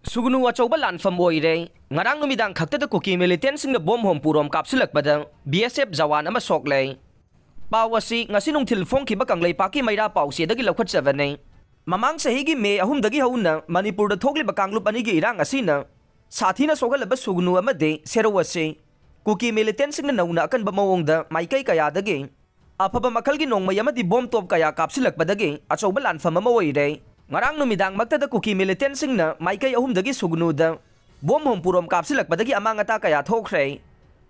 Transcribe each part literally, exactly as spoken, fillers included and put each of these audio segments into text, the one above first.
ꯁꯨꯒꯅꯨ ꯑꯆꯧꯕ ꯂꯥꯟꯐꯝ ꯑꯣꯏꯔꯦ꯫ ꯉꯔꯥꯡ ꯅꯨꯃꯤꯗꯥꯡ ꯈꯛꯇꯗ ꯀꯨꯀꯤ ꯃꯤꯂꯤꯇꯦꯟꯁꯤꯡꯅ ꯕꯣꯝ ꯍꯣꯝꯄꯨꯔꯣꯝ ꯀꯥꯞꯁꯤꯜꯂꯛꯄꯗ ꯕꯤ ꯑꯦꯁ ꯑꯦꯐ ꯖꯋꯥꯟ ꯑꯃ ꯁꯣꯛꯂꯦ꯫ ꯄꯥꯎ ꯑꯁꯤ ꯉꯁꯤ ꯅꯨꯡꯊꯤꯜ ꯐꯣꯡꯈꯤꯕ ꯀꯪꯂꯩꯄꯥꯛꯀꯤ ꯃꯩꯔꯥ ꯄꯥꯎꯆꯦꯗꯒꯤ ꯂꯧꯈꯠꯆꯕꯅꯤ꯫ ꯃꯃꯥꯡ ꯆꯍꯤꯒꯤ ꯃꯦ ꯑꯍꯨꯝꯗꯒꯤ ꯍꯧꯅ ꯃꯅꯤꯄꯨꯔꯗ ꯊꯣꯛꯂꯤꯕ ꯀꯥꯡꯂꯨꯞ ꯑꯅꯤꯒꯤ ꯏꯔꯥꯡ ꯑꯁꯤꯅ ꯁꯥꯊꯤꯅ ꯁꯣꯛꯍꯜꯂꯕ ꯁꯨꯒꯅꯨ ꯑꯃꯗꯤ ꯁꯦꯔꯧ ꯑꯁꯤ ꯀꯨꯀꯤ ꯃꯤꯂꯤꯇꯦꯟꯁꯤꯡꯅ ꯅꯧꯅ ꯑꯀꯟꯕ ꯃꯑꯣꯡꯗ ꯃꯥꯏꯀꯩ ꯀꯌꯥꯗꯒꯤ ꯑꯐꯕ ꯃꯈꯜꯒꯤ ꯅꯣꯡꯃꯩ ꯑꯃꯗꯤ ꯕꯣꯝ ꯇꯣꯞ ꯀꯌꯥ ꯀꯥꯞꯁꯤꯜꯂꯛꯄꯗꯒꯤ ꯑꯆꯧꯕ ꯂꯥꯟꯐꯝ ꯑꯃ ꯑꯣꯏꯔꯦ꯫ ꯉꯔꯥꯡ ꯅꯨꯃꯤꯗꯥꯡꯃꯛꯇꯗ ꯀꯨꯀꯤ ꯃꯤꯂꯤꯇꯦꯟꯁꯤꯡꯅ ꯃꯥꯏꯀꯩ ꯑꯍꯨꯝꯗꯒꯤ ꯁꯨꯒꯅꯨꯗ ꯕꯣꯝ ꯍꯣꯝꯄꯨꯔꯣꯝ ꯀꯥꯞꯁꯤꯜꯂꯛꯄꯗꯒꯤ ꯑꯃꯥꯡ ꯑꯇꯥ ꯀꯌꯥ ꯊꯣꯛꯈ꯭ꯔꯦ꯫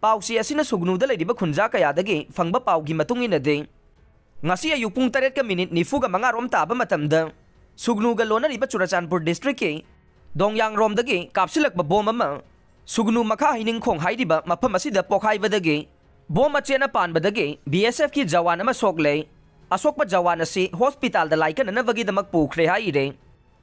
ꯄꯥꯎꯆꯦ ꯑꯁꯤꯅ ꯁꯨꯒꯅꯨꯗ ꯂꯩꯔꯤꯕ ꯈꯨꯟꯖꯥ ꯀꯌꯥꯗꯒꯤ ꯐꯪꯕ ꯄꯥꯎꯒꯤ ꯃꯇꯨꯡ ꯏꯟꯅꯗꯤ, ꯉꯁꯤ ꯑꯌꯨꯛ ꯄꯨꯡ ꯇꯔꯦꯠꯀ ꯃꯤꯅꯤꯠ ꯅꯤꯐꯨꯒ ꯃꯉꯥ ꯔꯣꯝ ꯇꯥꯕ ꯃꯇꯝꯗ ꯁꯨꯒꯅꯨꯒ ꯂꯣꯟꯅꯔꯤꯕ ꯆꯨꯔꯆꯥꯟꯄꯨꯔ ꯗꯤꯁꯇ꯭ꯔꯤꯛꯀꯤ ꯗꯣꯡꯌꯥꯡꯔꯣꯝꯗꯒꯤ ꯀꯥꯞꯁꯤꯜꯂꯛꯄ ꯕꯣꯝ ꯑꯃ ꯁꯨꯒꯅꯨ ꯃꯈꯥ ꯍꯩꯅꯤꯡꯈꯣꯡ ꯍꯥꯏꯔꯤꯕ ꯃꯐꯝ ꯑꯁꯤꯗ ꯄꯣꯈꯥꯏꯕꯗꯒꯤ ꯕꯣꯝ ꯃꯆꯦꯠꯅ ꯄꯥꯟꯕꯗꯒꯤ ꯕꯤ ꯑꯦꯁ ꯑꯦꯐꯀꯤ ꯖꯋꯥꯟ ꯑꯃ ꯁꯣꯛꯂꯦ꯫ ꯑꯁꯣꯛꯄ ꯖꯋꯥꯟ ꯑꯁꯤ ꯍꯣꯁꯄꯤꯇꯥꯜꯗ ꯂꯥꯏꯀꯠꯅꯅꯕꯒꯤꯗꯃꯛ ꯄꯨꯈ꯭ꯔꯦ ꯍꯥꯏꯔꯦ꯫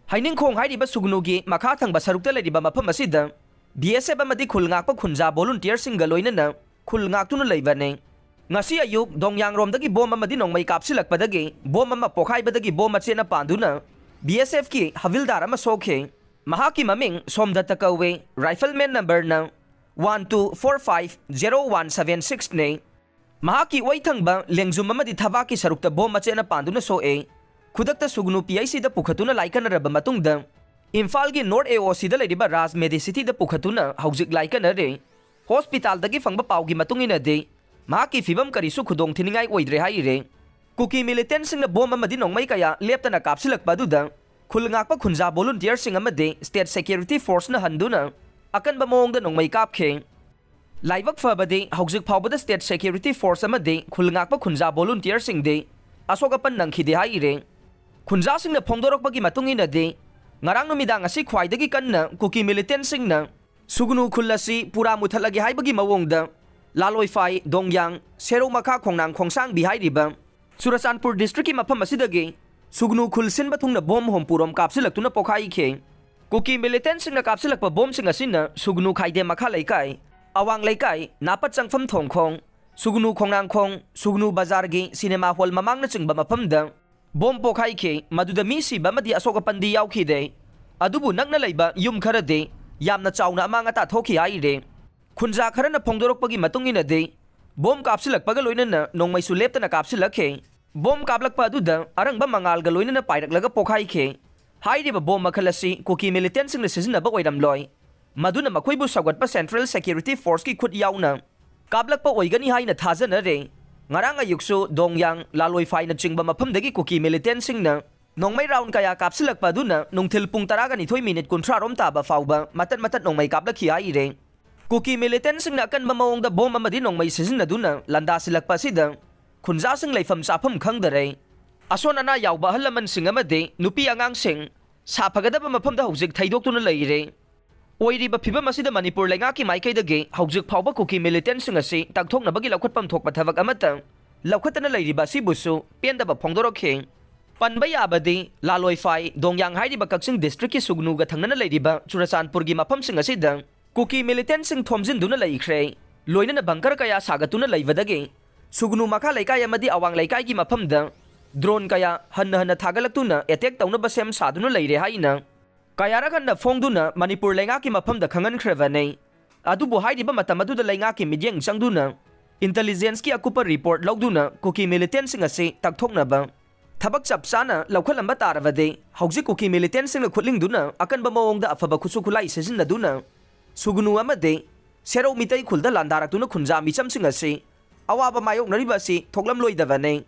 ꯍꯩꯅꯤꯡꯈꯣꯡ ꯍꯥꯏꯔꯤꯕ ꯁꯨꯒꯅꯨꯒꯤ ꯃꯈꯥ ꯊꯪꯕ ꯁꯔꯨꯛꯇ ꯂꯩꯔꯤꯕ ꯃꯐꯝ ꯑꯁꯤꯗ ꯕꯤ ꯑꯦꯁ ꯑꯦꯐ ꯑꯃꯗꯤ ꯈꯨꯜ ꯉꯥꯛꯄ ꯈꯨꯟꯖꯥ ꯚꯣꯂꯨꯟꯇꯤꯌꯔꯁꯤꯡꯒ ꯂꯣꯏꯅꯅ ꯈꯨꯜ ꯉꯥꯛꯇꯨꯅ ꯂꯩꯕꯅꯤ꯫ ꯉꯁꯤ ꯑꯌꯨꯛ ꯗꯣꯡꯌꯥꯡꯔꯣꯝꯗꯒꯤ ꯕꯣꯝ ꯑꯃꯗꯤ ꯅꯣꯡꯃꯩ ꯀꯥꯞꯁꯤꯜꯂꯛꯄꯗꯒꯤ ꯕꯣꯝ ꯑꯃ ꯄꯣꯈꯥꯏꯕꯗꯒꯤ ꯕꯣꯝ ꯃꯆꯦꯠꯅ ꯄꯥꯟꯗꯨꯅ ꯕꯤ ꯑꯦꯁ ꯑꯦꯐꯀꯤ ꯍꯕꯤꯜꯗꯥꯔ ꯑꯃ ꯁꯣꯛꯈꯤ꯫ ꯃꯍꯥꯛꯀꯤ ꯃꯃꯤꯡ ꯁꯣꯝꯗꯠꯇ ꯀꯧꯏ꯫ ꯔꯥꯏꯐꯜꯃꯦꯟ ꯅꯝꯕꯔꯅ one two four five zero one seven ꯁꯤꯛꯁꯅꯤ꯫ ꯃꯍꯥꯛꯀꯤ ꯑꯣꯏꯊꯪꯕ ꯂꯦꯡꯖꯨꯝ ꯑꯃꯗꯤ ꯊꯕꯥꯛꯀꯤ ꯁꯔꯨꯛꯇ ꯕꯣꯝ ꯃꯆꯦꯠꯅ ꯄꯥꯟꯗꯨꯅ ꯁꯣꯛꯑꯦ꯫ ꯈꯨꯗꯛꯇ ꯁꯨꯒꯅꯨ ꯄꯤ ꯑꯩꯆ ꯁꯤꯗ ꯄꯨꯈꯠꯇꯨꯅ ꯂꯥꯏꯀꯠꯅꯔꯕ ꯃꯇꯨꯡꯗ ꯏꯝꯐꯥꯜꯒꯤ ꯅꯣꯔꯠ ꯑꯦ ꯑꯣ ꯁꯤꯗ ꯂꯩꯔꯤꯕ ꯔꯥꯖ ꯃꯦꯗꯤꯁꯤꯇꯤꯗ ꯄꯨꯈꯠꯇꯨꯅ ꯍꯧꯖꯤꯛ ꯂꯥꯏꯀꯠꯅꯔꯦ꯫ ꯍꯣꯁꯄꯤꯇꯥꯜꯗꯒꯤ ꯐꯪꯕ ꯄꯥꯎꯒꯤ ꯃꯇꯨꯡ ꯏꯟꯅꯗꯤ ꯃꯍꯥꯛꯀꯤ ꯐꯤꯕꯝ ꯀꯔꯤꯁꯨ ꯈꯨꯗꯣꯡ ꯊꯤꯅꯤꯡꯉꯥꯏ ꯑꯣꯏꯗ꯭ꯔꯦ ꯍꯥꯏꯔꯦ꯫ ꯀꯨꯀꯤ ꯃꯤꯂꯤꯇꯦꯟꯁꯤꯡꯅ ꯕꯣꯝ ꯑꯃꯗꯤ ꯅꯣꯡꯃꯩ ꯀꯌꯥ ꯂꯦꯞꯇꯅ ꯀꯥꯞꯁꯤꯜꯂꯛꯄ ꯑꯗꯨꯗ ꯈꯨꯜ ꯉꯥꯛꯄ ꯈꯨꯟꯖꯥ ꯚꯣꯂꯨꯟꯇꯤꯌꯔꯁꯤꯡ ꯑꯃꯗꯤ ꯁ꯭ꯇꯦꯠ ꯁꯦꯀ꯭ꯌꯨꯔꯤꯇꯤ ꯐꯣꯔꯁꯅ ꯍꯟꯗꯨꯅ ꯑꯀꯟꯕ ꯃꯑꯣꯡꯗ ꯅꯣꯡꯃꯩ ꯀꯥꯞꯈꯤ꯫ ꯂꯥꯏꯕꯛ ꯐꯕꯗꯤ ꯍꯧꯖꯤꯛ ꯐꯥꯎꯕꯗ ꯁ꯭ꯇꯦꯠ ꯁꯦꯀ꯭ꯌꯨꯔꯤꯇꯤ ꯐꯣꯔꯁ ꯑꯃꯗꯤ ꯈꯨꯜ ꯉꯥꯛꯄ ꯈꯨꯟꯖꯥ ꯚꯣꯂꯨꯟꯇꯤꯌꯔꯁꯤꯡꯗꯤ ꯑꯁꯣꯛ ꯑꯄꯟ ꯅꯪꯈꯤꯗꯦ ꯍꯥꯏꯔꯦ꯫ ꯈꯨꯟꯖꯥꯁꯤꯡꯅ ꯐꯣꯡꯗꯣꯔꯛꯄꯒꯤ ꯃꯇꯨꯡ ꯏꯟꯅꯗꯤ ꯉꯔꯥꯡ ꯅꯨꯃꯤꯗꯥꯡ ꯑꯁꯤ ꯈ꯭ꯋꯥꯏꯗꯒꯤ ꯀꯟꯅ ꯀꯨꯀꯤ ꯃꯤꯂꯤꯇꯦꯟꯁꯤꯡꯅ ꯁꯨꯒꯅꯨ ꯈꯨꯜ ꯑꯁꯤ ꯄꯨꯔꯥ ꯃꯨꯊꯠꯂꯒꯦ ꯍꯥꯏꯕꯒꯤ ꯃꯑꯣꯡꯗ ꯂꯥꯂꯣꯏꯐꯥꯏ, ꯗꯣꯡꯌꯥꯡ, ꯁꯦꯔꯧ ꯃꯈꯥ ꯈꯣꯡꯅꯥꯡ ꯈꯣꯡꯁꯥꯡꯕꯤ ꯍꯥꯏꯔꯤꯕ ꯆꯨꯔꯆꯥꯟꯄꯨꯔ ꯗꯤꯁꯇ꯭ꯔꯤꯛꯀꯤ ꯃꯐꯝ ꯑꯁꯤꯗꯒꯤ ꯁꯨꯒꯅꯨ ꯈꯨꯜ ꯁꯤꯟꯕ ꯊꯨꯡꯅ ꯕꯣꯝ ꯍꯣꯝꯄꯨꯔꯣꯝ ꯀꯥꯞꯁꯤꯜꯂꯛꯇꯨꯅ ꯄꯣꯈꯥꯏꯈꯤ꯫ ꯀꯨꯀꯤ ꯃꯤꯂꯤꯇꯦꯟꯁꯤꯡꯅ ꯀꯥꯞꯁꯤꯜꯂꯛꯄ ꯕꯣꯝꯁꯤꯡ ꯑꯁꯤꯅ ꯁꯨꯒꯅꯨ ꯈꯥꯏꯗꯦꯝ ꯃꯈꯥ ꯂꯩꯀꯥꯏ, ꯑꯋꯥꯡ ꯂꯩꯀꯥꯏ, ꯅꯥꯄꯠ ꯆꯪꯐꯝ ꯊꯣꯡꯈꯣꯡ, ꯁꯨꯒꯅꯨ ꯈꯣꯡꯅꯥꯡꯈꯣꯡ, ꯁꯨꯒꯅꯨ ꯕꯖꯥꯔꯒꯤ ꯁꯤꯅꯦꯃꯥ ꯍꯣꯜ ꯃꯃꯥꯡꯅꯆꯤꯡꯕ ꯃꯐꯝꯗ ꯕꯣꯝ ꯄꯣꯈꯥꯏꯈꯤ꯫ ꯃꯗꯨꯗ ꯃꯤ ꯁꯤꯕ ꯑꯃꯗꯤ ꯑꯁꯣꯛ ꯑꯄꯟꯗꯤ ꯌꯥꯎꯈꯤꯗꯦ꯫ ꯑꯗꯨꯕꯨ ꯅꯛꯅ ꯂꯩꯕ ꯌꯨꯝ ꯈꯔꯗꯤ ꯌꯥꯝꯅ ꯆꯥꯎꯅ ꯑꯃꯥꯡ ꯑꯇꯥ ꯊꯣꯛꯈꯤ ꯍꯥꯏꯔꯦ꯫ ꯈꯨꯟꯖꯥ ꯈꯔꯅ ꯐꯣꯡꯗꯣꯔꯛꯄꯒꯤ ꯃꯇꯨꯡ ꯏꯟꯅꯗꯤ, ꯕꯣꯝ ꯀꯥꯞꯁꯤꯜꯂꯛꯄꯒ ꯂꯣꯏꯅꯅ ꯅꯣꯡꯃꯩꯁꯨ ꯂꯦꯞꯇꯅ ꯀꯥꯞꯁꯤꯜꯂꯛꯈꯤ꯫ ꯕꯣꯝ ꯀꯥꯞꯂꯛꯄ ꯑꯗꯨꯗ ꯑꯔꯪꯕ ꯃꯉꯥꯜꯒ ꯂꯣꯏꯅꯅ ꯄꯥꯏꯔꯛꯂꯒ ꯄꯣꯈꯥꯏꯈꯤ꯫ ꯍꯥꯏꯔꯤꯕ ꯕꯣꯝ ꯃꯈꯜ ꯑꯁꯤ ꯀꯨꯀꯤ ꯃꯤꯂꯤꯇꯦꯟꯁꯤꯡꯅ ꯁꯤꯖꯤꯟꯅꯕ ꯑꯣꯏꯔꯝꯂꯣꯏ꯫ ꯃꯗꯨꯅ ꯃꯈꯣꯏꯕꯨ ꯁꯧꯒꯠꯄ ꯁꯦꯟꯇ꯭ꯔꯦꯜ ꯁꯦꯀ꯭ꯌꯨꯔꯤꯇꯤ ꯐꯣꯔꯁꯀꯤ ꯈꯨꯠ ꯌꯥꯎꯅ ꯀꯥꯞꯂꯛꯄ ꯑꯣꯏꯒꯅꯤ ꯍꯥꯏꯅ ꯊꯥꯖꯅꯔꯦ꯫ ꯉꯔꯥꯡ ꯑꯌꯨꯛꯁꯨ ꯗꯣꯡꯌꯥꯡ, ꯂꯥꯂꯣꯏꯐꯥꯏꯅꯆꯤꯡꯕ ꯃꯐꯝꯗꯒꯤ ꯀꯨꯀꯤ ꯃꯤꯂꯤꯇꯦꯟꯁꯤꯡꯅ ꯅꯣꯡꯃꯩ ꯔꯥꯎꯟ ꯀꯌꯥ ꯀꯥꯞꯁꯤꯜꯂꯛꯄ ꯑꯗꯨꯅ ꯅꯨꯡꯊꯤꯜ ꯄꯨꯡ ꯇꯔꯥꯒ ꯅꯤꯊꯣꯏ ꯃꯤꯅꯤꯠ ꯀꯨꯟꯊ꯭ꯔꯥ ꯔꯣꯝ ꯇꯥꯕ ꯐꯥꯎꯕ ꯃꯇꯠ ꯃꯇꯠ ꯅꯣꯡꯃꯩ ꯀꯥꯞꯂꯛꯈꯤ ꯍꯥꯏꯔꯦ꯫ ꯀꯨꯀꯤ ꯃꯤꯂꯤꯇꯦꯟꯁꯤꯡꯅ ꯑꯀꯟꯕ ꯃꯑꯣꯡꯗ ꯕꯣꯝ ꯑꯃꯗꯤ ꯅꯣꯡꯃꯩ ꯁꯤꯖꯤꯟꯅꯗꯨꯅ ꯂꯥꯟꯗꯥꯁꯤꯜꯂꯛꯄ ꯑꯁꯤꯗ ꯈꯨꯟꯖꯥꯁꯤꯡ ꯂꯩꯐꯝ ꯆꯥꯐꯝ ꯈꯪꯗꯔꯦ꯫ ꯑꯁꯣꯟ ꯑꯅꯥ ꯌꯥꯎꯕ ꯑꯍꯜ ꯂꯃꯟꯁꯤꯡ ꯑꯃꯗꯤ ꯅꯨꯄꯤ ꯑꯉꯥꯡꯁꯤꯡ ꯁꯥꯐꯒꯗꯕ ꯃꯐꯝꯗ ꯍꯧꯖꯤꯛ ꯊꯩꯗꯣꯛꯇꯨꯅ ꯂꯩꯔꯦ꯫ ꯑꯣꯏꯔꯤꯕ ꯐꯤꯕꯝ ꯑꯁꯤꯗ ꯃꯅꯤꯄꯨꯔ ꯂꯩꯉꯥꯛꯀꯤ ꯃꯥꯏꯀꯩꯗꯒꯤ ꯍꯧꯖꯤꯛ ꯐꯥꯎꯕ ꯀꯨꯀꯤ ꯃꯤꯂꯤꯇꯦꯟꯁꯤꯡ ꯑꯁꯤ ꯇꯛꯊꯣꯛꯅꯕꯒꯤ ꯂꯧꯈꯠꯐꯝ ꯊꯣꯛꯄ ꯊꯕꯛ ꯑꯃꯠꯇ ꯂꯧꯈꯠꯇꯅ ꯂꯩꯔꯤꯕ ꯑꯁꯤꯕꯨꯁꯨ ꯄꯦꯟꯗꯕ ꯐꯣꯡꯗꯣꯔꯛꯈꯤ꯫ ꯄꯟꯕ ꯌꯥꯕꯗꯤ, ꯂꯥꯂꯣꯏꯐꯥꯏ, ꯗꯣꯡꯌꯥꯡ ꯍꯥꯏꯔꯤꯕ ꯀꯛꯆꯤꯡ ꯗꯤꯁꯇ꯭ꯔꯤꯛꯀꯤ ꯁꯨꯒꯅꯨꯒ ꯊꯪꯅꯅ ꯂꯩꯔꯤꯕ ꯆꯨꯔꯆꯥꯟꯄꯨꯔꯒꯤ ꯃꯐꯝꯁꯤꯡ ꯑꯁꯤꯗ ꯀꯨꯀꯤ ꯃꯤꯂꯤꯇꯦꯟꯁꯤꯡ ꯊꯣꯝꯖꯤꯟꯗꯨꯅ ꯂꯩꯈ꯭ꯔꯦ꯫ ꯂꯣꯏꯅꯅ ꯕꯪꯀꯔ ꯀꯌꯥ ꯁꯥꯒꯠꯇꯨꯅ ꯂꯩꯕꯗꯒꯤ ꯁꯨꯒꯅꯨ ꯃꯈꯥ ꯂꯩꯀꯥꯏ ꯑꯃꯗꯤ ꯑꯋꯥꯡ ꯂꯩꯀꯥꯏꯒꯤ ꯃꯐꯝꯗ ꯗ꯭ꯔꯣꯟ ꯀꯌꯥ ꯍꯟꯅ ꯍꯟꯅ ꯊꯥꯒꯠꯂꯛꯇꯨꯅ ꯑꯦꯇꯦꯛ ꯇꯧꯅꯕ ꯁꯦꯝ ꯁꯥꯗꯨꯅ ꯂꯩꯔꯦ ꯍꯥꯏꯅ ꯀꯌꯥꯔꯛ ꯍꯟꯅ ꯐꯣꯡꯗꯨꯅ ꯃꯅꯤꯄꯨꯔ ꯂꯩꯉꯥꯛꯀꯤ ꯃꯐꯝꯗ ꯈꯪꯍꯟꯈ꯭ꯔꯕꯅꯤ꯫ ꯑꯗꯨꯕꯨ ꯍꯥꯏꯔꯤꯕ ꯃꯇꯝ ꯑꯗꯨꯗ ꯂꯩꯉꯥꯛꯀꯤ ꯃꯤꯠꯌꯦꯡ ꯆꯪꯗꯨꯅ ꯏꯟꯇꯦꯂꯤꯖꯦꯟꯁꯀꯤ ꯑꯀꯨꯞꯄ ꯔꯤꯄꯣꯔꯠ ꯂꯧꯗꯨꯅ ꯀꯨꯀꯤ ꯃꯤꯂꯤꯇꯦꯟꯁꯤꯡ ꯑꯁꯤ ꯇꯛꯊꯣꯛꯅꯕ ꯊꯕꯛ ꯆꯞ ꯆꯥꯅ ꯂꯧꯈꯠꯂꯝꯕ ꯇꯥꯔꯕꯗꯤ ꯍꯧꯖꯤꯛ ꯀꯨꯀꯤ ꯃꯤꯂꯤꯇꯦꯟꯁꯤꯡꯅ ꯈꯨꯠꯂꯤꯡꯗꯨꯅ ꯑꯀꯟꯕ ꯃꯑꯣꯡꯗ ꯑꯐꯕ ꯈꯨꯠꯁꯨ ꯈꯨꯠꯂꯥꯏ ꯁꯤꯖꯤꯟꯅꯗꯨꯅ ꯁꯨꯒꯅꯨ ꯑꯃꯗꯤ ꯁꯦꯔꯧ ꯃꯤꯇꯩ ꯈꯨꯜꯗ ꯂꯥꯟꯗꯥꯔꯛꯇꯨꯅ ꯈꯨꯟꯖꯥ ꯃꯤꯆꯝꯁꯤꯡ ꯑꯁꯤ ꯑꯋꯥꯕ ꯃꯥꯌꯣꯛꯅꯔꯤꯕ ꯑꯁꯤ ꯊꯣꯛꯂꯝꯂꯣꯏꯗꯕꯅꯤ꯫